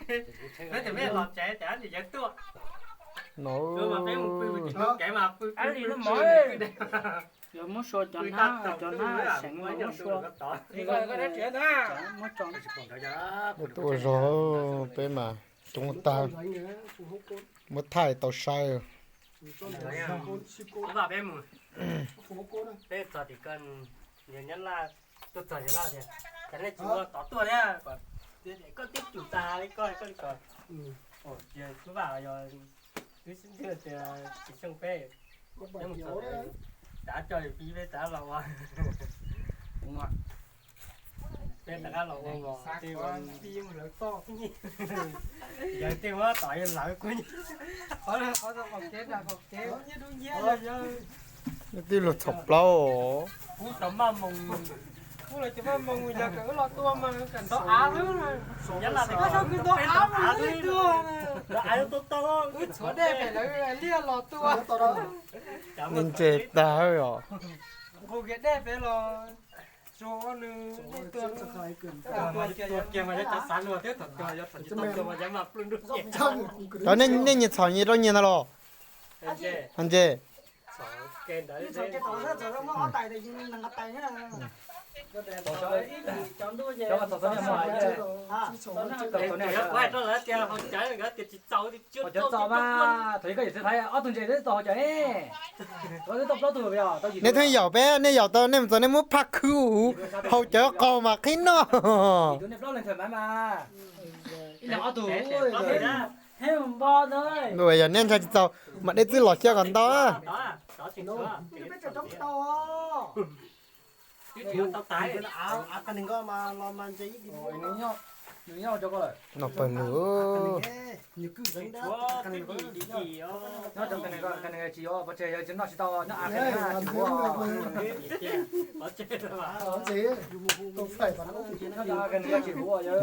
Peb tias peb los tsev tias yawg tuaj. No. Peb mus pw kev mas pw pw pw. Yuav muab sua cov hnab, cov hnab seev los muab sua. Muab tso. Tuaj ua zog peb mas coob tag. Muab thaij tau sai. Peb txog tim ko, yawg Nyab Laj tuaj txog yawg Laj tias, cas nej tsis ua tom tuaj thiab, koj twb cus tag li koj, koj li ko. Tub Vaj yog tub xib hwb tias tsis xyeej peb, peb mus txog, xav coj pib peb xav los ua, peb rov qab los ua mos tej ua, yawg tej muab tom yawg lawv kuj, twb luag txhaum plaub. Kuv cov maj moos, kuv los cov maj moos yog kom wb los tua mas kom ntau av xwb. Yog los tias koj sab kws ntau av xwb, ntau av tuaj tau, wb tshuav dej pem lawv liaj los tua. Ntses tag os. Nqus kiag dej pem los tsuag nws dej tuag. Cov nej nyias txhom nyias rau nyias ntag los? Ntses. Cov txom mas thaum koj yawm txiv thaiv ob tug ntses twb txaus cov ne. Nej thiaj yaum peb, nej yaum tau nej mus txog nej muab phaj khwv hauv cov qaug mas qhib noj. Yog nej ntshai tsis txaus mas dej txwb los xyaw kom ntau. No pawg lug.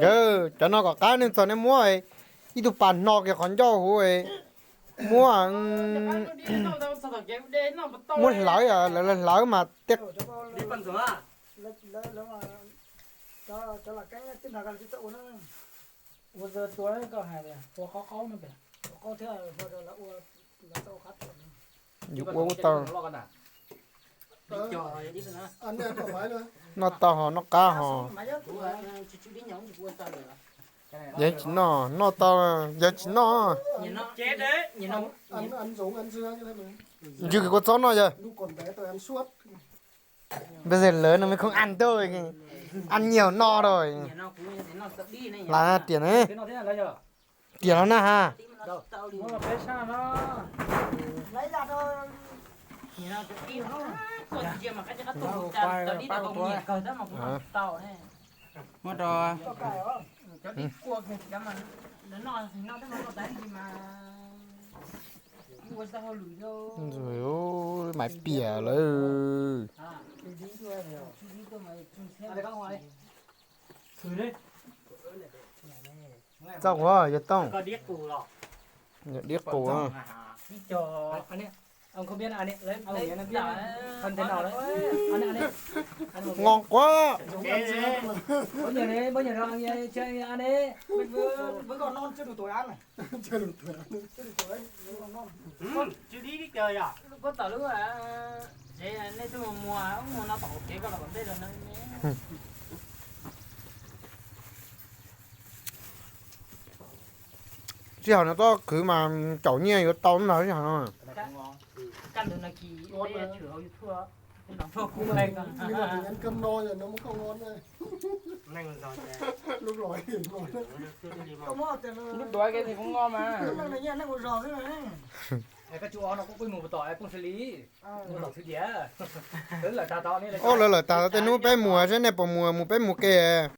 Yawg, cov no kom qab nej txog nej muab ib tug pas hno kiag qhov ncauj huv, muab, muab hlawv, lawv hlawv mas tej Yus ua ub tau. Noj tau ho noj qab ho. Yog tsis noj, noj tau, yog tsis noj. Ntsws kua txob no yog. Bây giờ lỡ nó mới không ăn thôi. Ăn nhiều no rồi. Là tiền đấy. Tiam no na ha. Muab rau. Maiv piam lawm. Txoj quav yog tooj. Yog dib qus. Nqos quav. Sij hawm no txoj khwv mas caum nyiaj yuav tau ntag sij hawm no. Lub duav kev thì cũng ngon mà. Ua lawv lawm tas tej hnub peb mus seb nej puas mus, mus peb mus ke.